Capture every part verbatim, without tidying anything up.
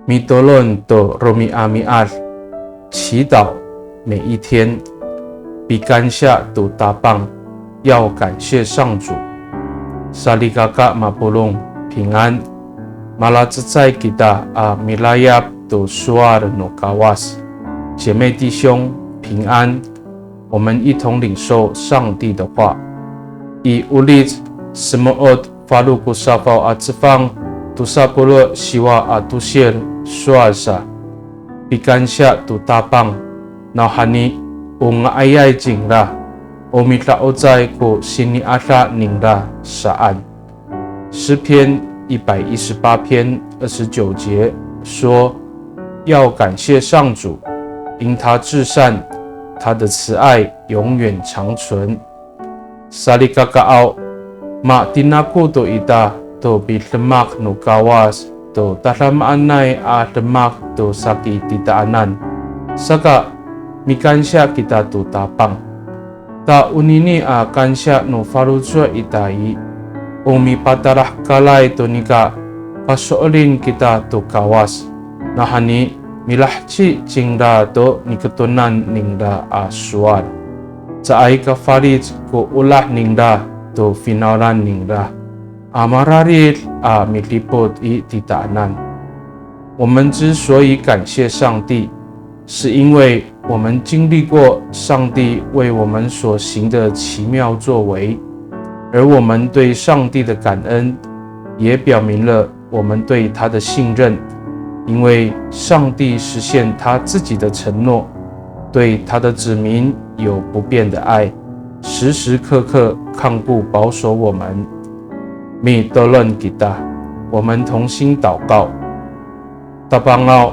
Mitolon to romi'ami'ad, 祈祷每一天。Pikansiya to Tapang, 要感谢上主。Salikaka mapolong, 平安。Malacecay kita a milayap to sowal no Kawas. 姐妹弟兄，平安。我们一同领受上帝的话。I Olic semo'ot falo ko safaw a cefang, tosa polo' siwa a tosil, sowal sa, pikansiya to Tapang, nawhani o nga'ayay cingra, o mida'ocay ko sini'ada ningra saan. 诗篇一百一十八篇二十九节说，要感谢上主，因他至善，他的慈爱永远长存。Salikakaaw, matinako to ita to pidemak no Kawas to tadamaanay a demak to saki titaanan. Saka, mikansiya kita to Tapang. Ta onini a kansiya no faloco' ita i, o mipatalahekalay to nika paso'elin kita to Kawas. Nawhani milaheci cingra to niketonan ningra a sowal. Caay ka falic ko olah ningra to finawlan ningra a mararid a midipot i titaanan. 我们之所以感谢上帝，是因为我们经历过上帝为我们所行的奇妙作为，而我们对上帝的感恩，也表明了我们对他的信任，因为上帝实现他自己的承诺，对他的子民有不变的爱，时时刻刻看顾保守我们。Mitolon kita, 我们同心祷告。Tapangaw,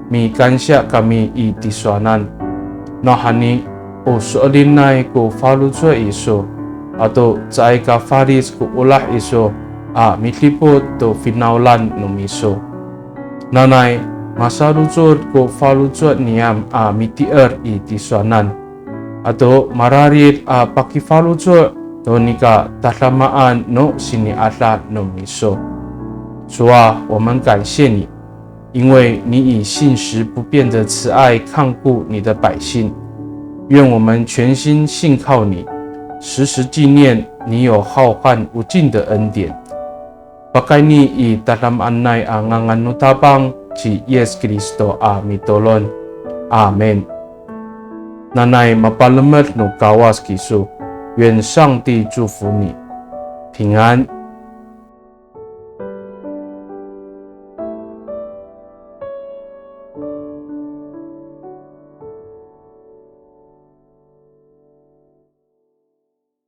mikansiya kami i tisowanan. Nawhani, o so'elinay ko faloco' iso, ato caay ka falic ko olah iso a midipot to finawlan no miso. Nanay, masalocod ko faloco' niyam a mitier i tisowanan, ato mararid a pakifaloco' to nika tadamaan no sini'ada no miso. 主啊，我们感谢你，因为你以信实不变的慈爱看顾你的百姓。愿我们全心信靠你，时时纪念你有浩瀚无尽的恩典。Pakayni i tadamaanay a ngangan no Tapang ci Yis Kristo a mitolon. Amin. Nanay mapalemed no Kawas kiso. 愿上帝祝福你，平安。